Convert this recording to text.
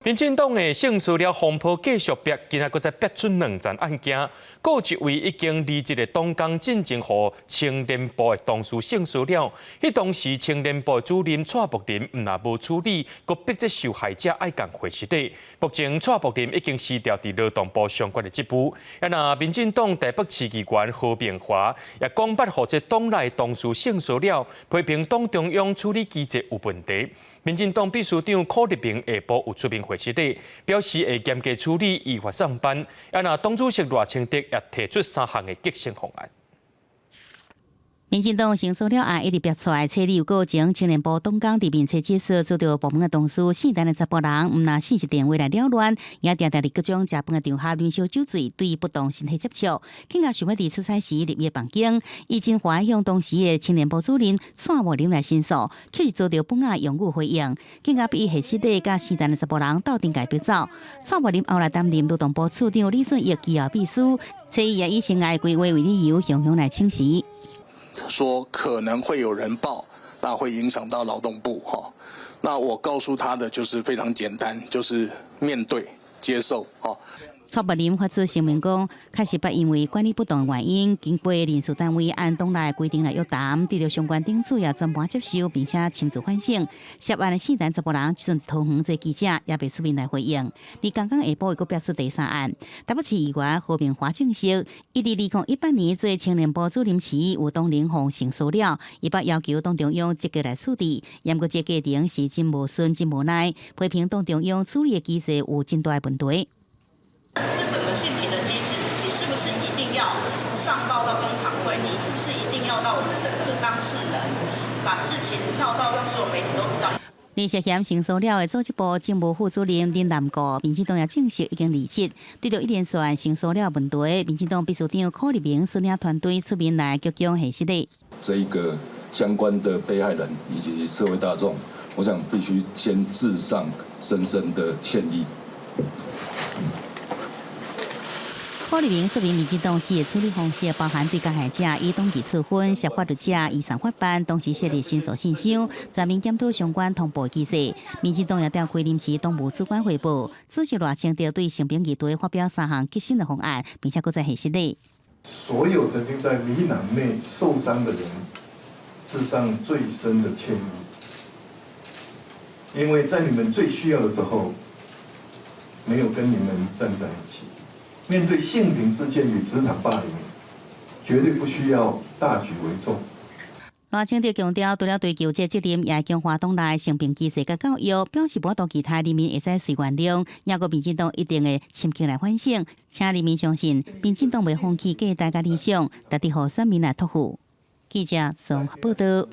民進黨的性騷擾風波繼續逼，今仔閣再逼出兩層案件。閣有一位已經離職的黨工進前予青年部的同事性騷擾，彼當時青年部主任蔡木林毋但無處理，閣逼這受害者愛共回實禮。目前蔡木林已經辭掉佇勞動部相關的職務。啊，若民進黨台北市議員何明華也講捌予這黨內同事性騷擾，批評黨中央處理機制有問題。民進黨秘書長柯立明下晡有出面回實禮，表示會嚴格處理，依法送辦。啊，若黨主席賴清德也提出三項的革新方案。民進黨性騷擾案一直逼出來，冊有過前青年部黨工佇面冊結束，遭著部門的同事姓陳的查埔人，毋但信息電話來擾亂，也定定佇各種食飯的場合啉燒酒醉，對不當身體接觸，更加想欲佇出差時入伊房間，伊真歡向當時的青年部主任蔡莫林來申訴，卻是遭著不雅用語回應，更加逼伊現實地佮姓陳的查埔人鬥陣共逼走。蔡莫林後來擔任勞動部次長李順益機要秘書，所以也以生涯規劃為理由，雄雄來請辭。說可能會有人報，那會影響到勞動部哈。那我告訴他的就是非常簡單，就是面對接受哈。蔡柏林發出聲明講，確實捌因為管理不當的原因，經過人事單位按黨內規定來約談，對著相關頂主也全盤接受，並且親自反省。涉案的姓陳查埔人，這陣桃園做記者也袂出面來回應。而剛剛下晡又閣爆出第三案，台北市議員何明華證實，伊佇2018年做青年部主任時，有黨員予性騷擾，伊捌要求黨中央積極來處置，毋過這過程是真無順、真無奈，批評黨中央處理的機制有真大的問題。這整個性平的機制，你是不是一定要上報到中常會？你是不是一定要到我們整個的當事人，把事情鬧到讓所有媒體都知道？而涉嫌性騷擾的組織部政務副主任林南國，民進黨也證實已經離職。對著一連串性騷擾問題，民進黨秘書長柯立明率領團隊出面來鞠躬謝失禮。這一個相關的被害人以及社會大眾，我想必須先致上深深的歉意。柯立明說明，民進黨四個處理方式，包含對加害者以黨紀處分、涉法律者移送法辦，同時設立申訴信箱，全面檢討相關通報機制。民進黨也召開臨時黨務主管匯報，主席賴清德對性平議題發表三項革新的方案，並且閣再核實咧。所有曾經在民進黨內受傷的人，致上最深的歉意，因為在你們最需要的時候，沒有跟你們站在一起。面對性平事件與職場霸凌，絕對不需要大局為重。賴清德強調，除了追究這責任，也強化黨內性平機制佮教育，表示無多期待人民會使隨原諒，也閣民進黨一定會深刻來反省，請人民相信，民進黨袂放棄價值佮理想，值得予選民來託付。記者綜合報道。